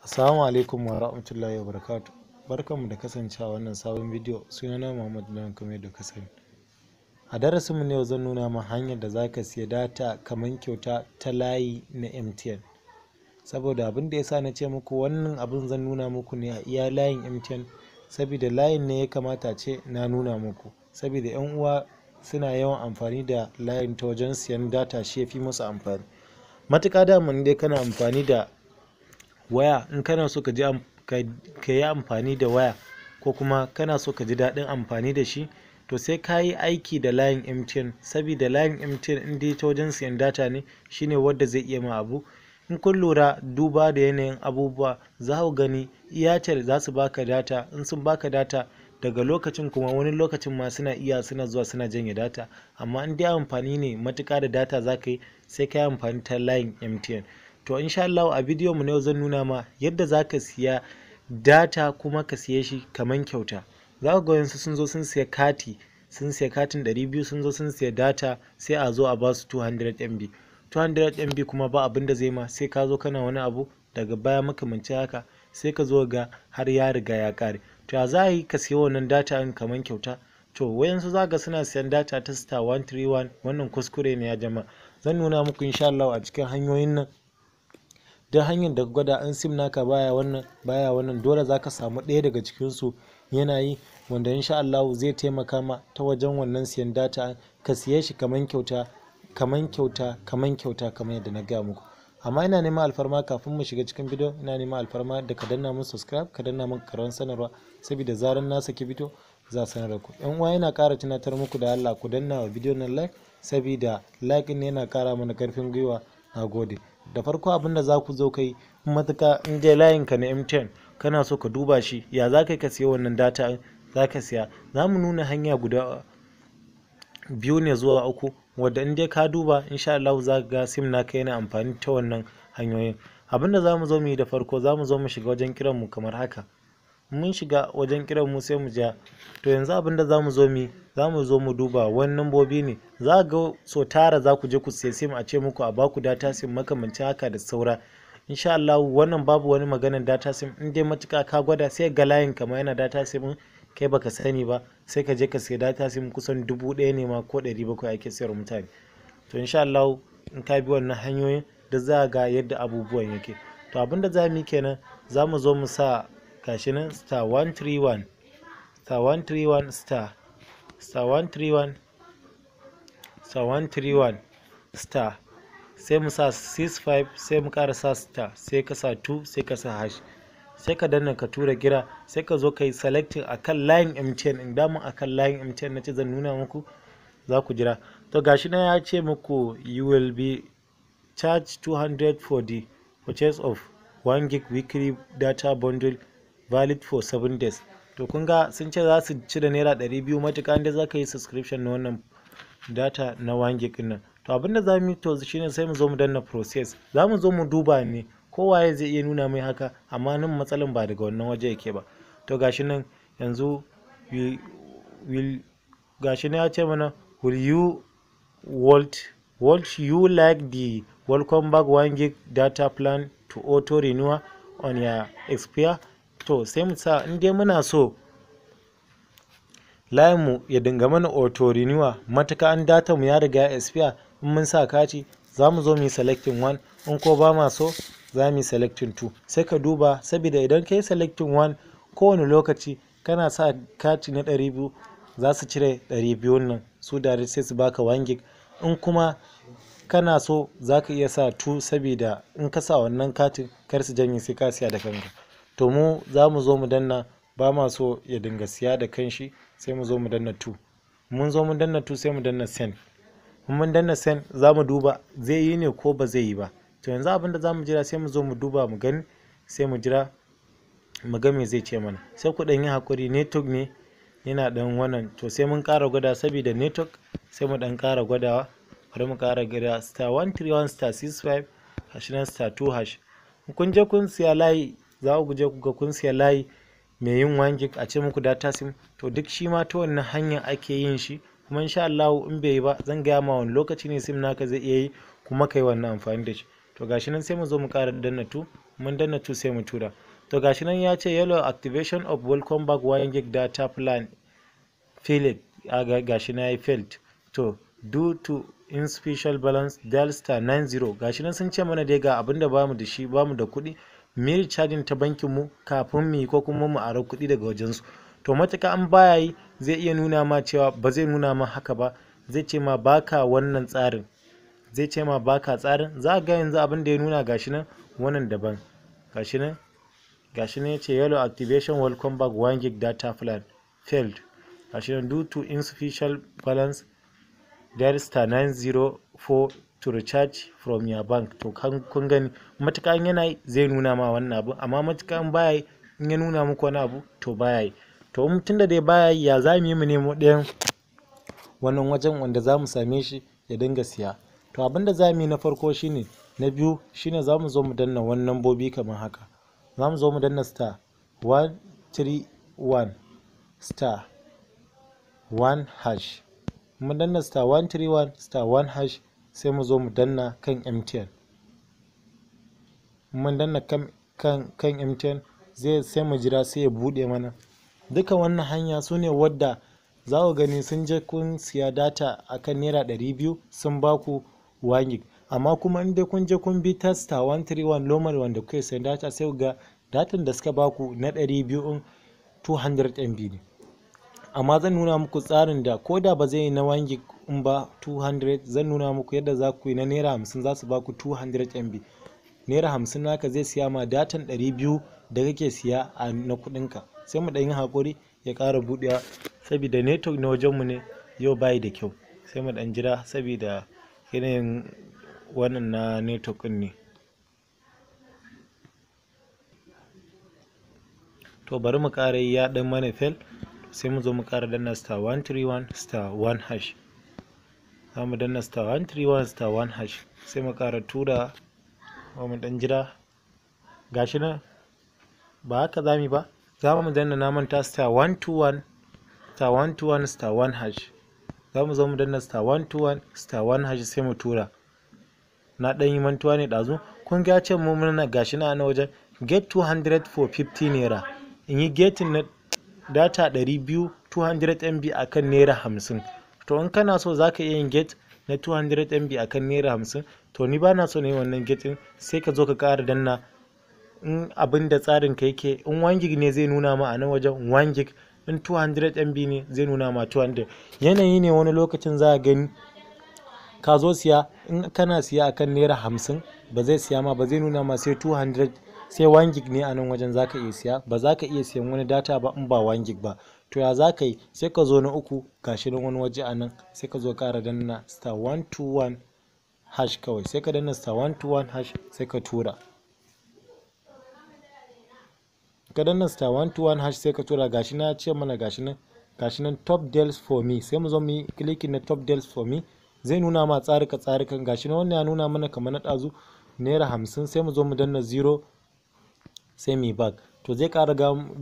Assalamu alaikum wa rahmatullahi wa barakatuh. Barkanmu da kasancewa wannan sabon bidiyo. Sunana Muhammad Lawan, kamar yadda ka sani. A darasinmu na yau, zan nuna ma hanyar da za ka siya data kamar kyauta ta layi na MTN. Saboda abin da ya sa na ce muku wannan abin, zan nuna muku ne a iya layin MTN, saboda layin ne ya kamata ce na nuna muku. Saboda 'yan uwa suna yawan amfani da layin ta wajen siyan data, shi ya fi musu amfani. Matuƙa daman dai kana amfani da waya, in kana so ka ji ka yi amfani da waya ko kuma kana so ka ji daɗin amfani da shi, to sai ka yi aiki da layin MTN, saboda layin MTN, in dai ta wajen siyan data ne, shine wadda zai iya ma abu. In kun lura, duba da yanayin abubuwa, za ku gani Airtel za su baka data. In sun baka data, daga lokacin kuma wani lokacin ma suna iya suna zuwa suna janye data. Amma in dai amfani ne matuƙa da data za ka yi, sai ka yi amfani ta layin MTN. To, insha Allah a bidiyon mu na yau zan nuna ma yadda za ka siya data kuma ka siye shi kaman kyauta. Za ku ga wasu sun zo sun siya kati, sun siya katin 200, sun zo sun siya data, sai a zo a ba su 200 MB. 200 MB kuma ba abin da zai ma, sai ka zo kana wani abu daga baya makamancin haka, sai ka zo ga har ya riga ya ƙare. To, ya za a yi ka siya wannan data in kaman kyauta? To, wayansu za ga suna siyan data ta *131. Wannan kuskure ne ya jama'a. Zan nuna muku insha Allah a cikin hanyoyin nan, duk hanyar da gwada an sim naka baya wannan, baya wannan, dole za ka samu ɗaya daga cikinsu yana yi, wanda insha Allah zai taimaka ma ta wajen wannan siyan data, ka siye shi kaman kyauta, kaman kyauta, kaman kyauta, kamar yadda na gaya muku. Amma ina neman alfarma, kafin mu shiga cikin bidiyo, ina neman alfarma da ka danna mun subscribe, ka danna mun karan sanarwa, saboda zaran na saki bidiyo za sanar da ku. Yan uwa, yana ƙara tunatar muku da Allah ku danna wa bidiyon nan like, saboda like ne yana ƙara mana karfin gwiwa. Na gode. Da farko, abin da za ku zo kai matuka, in dai layin ka na MTN kana so ka duba shi, ya za ka siya wannan data za ka siya, za mu nuna hanya guda biyu ne zuwa uku, wadda in dai ka duba, insha Allah za ka ga sim naka yana amfani ta wannan hanyoyin. Abin da za mu zo mu yi da farko, za mu zo mu shiga wajen kiran mu kamar haka. Mun shiga wajen kiran mu, sai mu ja. To, yanzu abin da za mu zo mu yi, za mu zo mu duba wani lambobi ne. Za ga so tara za ku je ku siya sim, a ce muku a baku data sim, makamancin haka da saura. Insha Allah wannan babu wani maganar data sim. In dai matuka ka gwada, sai ga layin kamar yana data sim, kai baka sani ba, sai ka je ka siya data sim, kusan 1000 ne ma ko 700 ake sayar mutane. To, insha Allah in ka bi wannan hanyoyin da za ga yadda abubuwan yake. To, abin da za mu yi kenan, za mu zo mu sa, gashi nan, *131 *131 star *131 *131 star, sai mu sa 65, sai mu ƙara sa star, sai ka sa 2, sai ka sa hash, sai ka danna ka tura kira. Sai ka zo ka yi selecting akan line MTN. In damun akan line MTN na ce zan nuna muku, za ku jira. To, gashi nan ya ce muku, "You will be charged 200 for the purchase of 1 gig weekly data bundle valid for 7 days." To, kun ga sun ce za su cire ₦200 matuƙa inda za ka yi subscription na wannan data na 1 gig nan. To, abinda za mu yi to shine sai mu zo mu danna process. Za mu zo mu duba ne, kowaye zai iya nuna mai haka, amma nan matsalan ba daga wannan waje yake ba. To, gashi nan yanzu will, gashi nan ya ce mana, "Will you want you like the welcome back 1 gig data plan to auto renew on your expire?" To, sai mu sa in dai muna so layin mu ya dinga mana auto renewal matuka an data mu ya riga ya expire in mun sa kati, za mu zo mu yi selecting 1. In ko ba ma so, za mu yi selecting 2. Sai ka duba, saboda idan ka yi selecting 1, kowane lokaci kana sa kati na 200, za su cire 200 nan su da sai su baka 1 gig. In kuma kana so, za ka iya sa 2, saboda in ka sa wannan katin kar su janye, sai ka siya da kanka. To, mu za mu zo mu danna ba ma so ya dinga siya da kanshi, sai mu zo mu danna 2. Mun zo mun danna 2, sai mu danna send. Mun danna send, za mu duba zai yi ne ko ba zai yi ba. To, yanzu abin da za mu jira, sai mu zo mu duba mu gani, sai mu jira mu ga me zai ce mana. Sai ku ɗan yi hakuri, network ne yana ɗan wannan. To, sai mun ƙara gwada, saboda network, sai mu ɗan ƙara gwadawa. Bari mu ƙara gwada *131 *65 hash nan *2 hash. Kun je kun siya layi, za ku je ku ga kun siya layi mai yin 1 gig, a ce muku data sim. To, duk shi ma ta wannan hanyar ake yin shi. Kuma insha Allah in bai yi ba, zan gaya ma wani lokaci ne sim naka zai iya yi kuma kai wannan amfani da shi. To, gashi nan, sai mu zo mu ƙara danna 2. Mun danna 2 sai mu tura. To gashi nan ya ce Y'ello activation of welcome back 1 gig data plan failed. Gashi na yi failed. To due to insufficient balance, dial star 90. Gashi nan sun ce mana dai ga abinda bamu da shi, bamu da kuɗi, mu yi recharging ta bankin mu kafin mu yi ko kuma mu ara kuɗi daga wajen su. To matuƙa an baya yi, zai iya nuna ma cewa ba zai nuna ma haka ba, zai ce ma baka wannan tsarin, zai ce ma baka tsarin. Za ga yanzu abin da ya nuna gashi nan wannan daban. Gashi nan yace Y'ello activation welcome back 1 gig data plan failed. Gashi nan due to insufficient balance, dial star 904 to recharge from your bank. To kun gani, matuƙa yana yi zai nuna ma wannan abu, amma matuƙa in baya yi, in ya nuna muku wani abu, to baya yi. To tunda dai baya yi, ya za mu yi mu nemo ɗayan wannan wajen wanda za mu same shi ya dinga siya? To abin da za mu yi na farko shine, na biyu shine, za mu zo mu danna wani lambobi kamar haka. Za mu zo mu danna star 131 star 1 hash. Mun danna star 131 star 1 hash, sai mu zo mu danna kan MTN. Mun danna kan MTN zai, sai mu jira sai ya buɗe mana. Duka wannan hanya su ne wadda za ku gani sun je kun siya data akan ₦200, sun ba ku 1 gig. Amma kuma in dai kun je kun bi ta star 131 normal wanda kuke sayan data, sai ku ga datan da suka baku na 200 in 200 MB ne. Amma zan nuna muku tsarin da ko da ba zai yi na 1 gig in ba 200, zan nuna muku yadda za ku yi na ₦50, za su baku 200 MB. ₦50 naka zai siya ma datan 200 da kake siya a na kuɗinka. Sai mu ɗan yi haƙuri ya ƙara buɗewa, saboda network na wajenmu ne yau bayi da kyau. Sai mu ɗan jira saboda yanayin wannan na network ɗin ne. To bari mu ƙara yi, ya ɗan mana fail, sai mu zo mu ƙara danna star 131 star 1 hash. Za mu danna star 131 star 1 hash, sai mu ƙara tura, mu ɗan jira. Gashi nan, ba haka za mu yi ba, za mu danna, na manta, star 121 star 121 star 1 hash. Za mu zo mu danna star 121 star 1 hash, sai mu tura. Na ɗan yi mantuwa ne ɗazu. Kun ga ce mu muna gashi na na wajen get 200 for 50 naira. In yi getting na data 200, 200 MB akan ₦50. To in kana so za ka iya yin get na 200 MB akan ₦50. To ni ba na so na yi wannan getting. Sai ka zo ka ƙara danna in abin da tsarin ka yake. In 1 gig ne, zai nuna ma a nan wajen 1 gig. In 200 MB ne, zai nuna ma 200. Yanayi ne, wani lokacin za a gani ka zo siya, in kana siya akan ₦50, ba zai siya ma ba, zai nuna ma sai 200, sai 1 gig ne a nan wajen za ka iya siya, ba za ka iya siyan wani data ba in ba 1 gig ba. To ya za ka yi? Sai ka zo na uku, gashi nan wani waje a nan, sai ka zo ƙara danna star 121 hash kawai. Sai ka danna star 121 hash, sai ka tura. Ka danna star 121 hash, sai ka tura. Gashi na ce mana gashi nan top deals for me. Sai mu zo mu yi clicking na top deals for me, zai nuna ma tsarika tsarikan. Gashi nan wannan ya nuna mana kamar na ɗazu, ₦50. Sai mu zo mu danna 0, sai mu yi back. To zai ƙara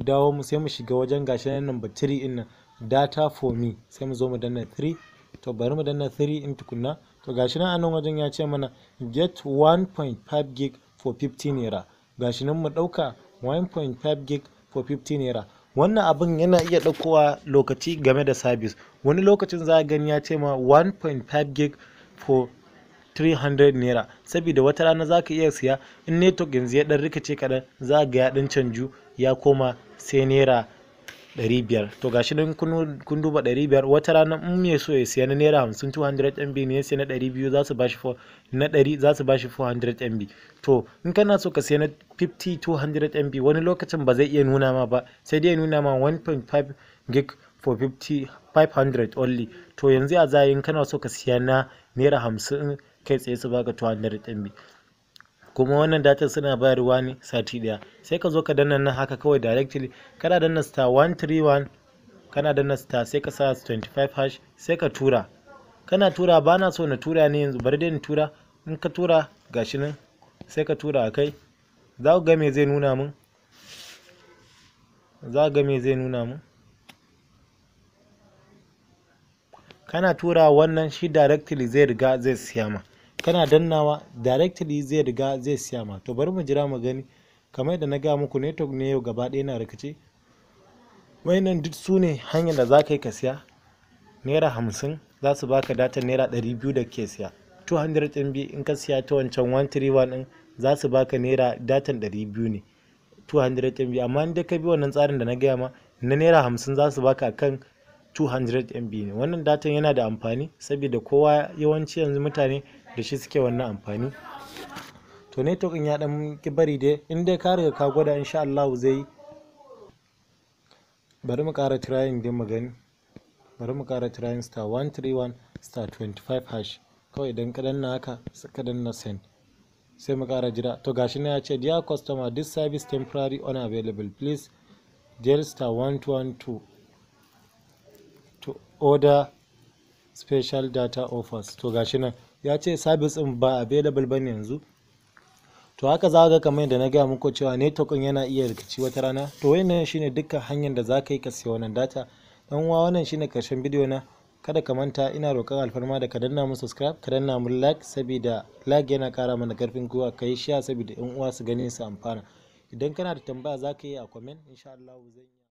dawo mu, sai mu shiga wajen gashi nan number 3 ɗin nan, data for me. Sai mu zo mu danna 3. To bari mu danna 3 in tukunna. To gashi nan a nan wajen ya ce mana get 1.5 gig for 50 naira. Gashi nan mu ɗauka 1.5 gig for 50 naira. Wannan abin yana iya ɗaukowa lokaci game da service. Wani lokacin za a gani ya ce ma 1.5 gig for 300 naira, saboda wata rana za ka iya siya, in network yanzu ya ɗan rikice kaɗan, za ga ya ɗan canju ya koma sai ₦500. To gashi nan kun duba 500. Wata rana in mai so ya siya na ₦50 200 MB ne, ya siya na 200, za su bashi na 100, za su bashi 400 MB. To in kana so ka siya na 50 200 MB, wani lokacin ba zai iya nuna ma ba, sai dai ya nuna ma 1.5 gig for 50 500 only. To yanzu ya za in kana so ka siya na ₦50 kai tsaye su baka 200 MB? Kuma wannan data suna bayarwa ne sati daya. Sai ka zo ka danna nan haka kawai directly, kana danna star 131, kana danna star, sai ka sa 25 hash, sai ka tura. Kana tura, ba na so na tura ne yanzu, bari dai na tura. In ka tura, gashi nan, sai ka tura a kai. Za ku ga me zai nuna mun, za ga me zai nuna mun. Kana tura wannan, shi directly zai riga zai siya ma. Kana dannawa, directly zai riga zai siya ma. To bari mu jira mu gani. Kamar yadda na gaya muku, network ne yau gaba ɗaya na rikici. Wayannan duk su ne hanyar da za ka yi ka siya. ₦50 za su baka data ₦200 da ke siya. 200 MB in ka siya ta wancan 131 din, za su baka naira datan 200 ne, 200 MB. Amma in dai ka bi wannan tsarin da na gaya ma na ₦50, za su baka akan 200 MB ne. Wannan datan yana da amfani saboda kowa, yawanci yanzu mutane da shi suke wannan amfani. To, network in ya dan ki bari dai, in dai ka riga ka gwada, insha Allah zai yi. Bari mu ƙara trying din mu gani. Bari mu ƙara trying *131*25# kawai. Idan ka danna haka, ka danna send, sai mu ƙara jira. To, gashi na ya ce, "Dear customer, this service temporary unavailable. Please dial *112 to order special data offers." To, gashi nan ya ce service din ba available bane yanzu. To, haka za ga kamar yadda na gaya muku cewa network ɗin yana iya rikici wata rana. To, wannan shine dukkan hanyar da za ka yi ka siya wannan data. Dan uwa, wannan shine karshen bidiyo na. Kada ka manta, ina roƙon alfarma da ka danna mu subscribe, ka danna mu like, saboda like yana ƙara mana ƙarfin gwiwa. Ka yi share saboda yan uwa su gani su amfana. Idan kana da tambaya, za ka yi a comment, insha Allah zan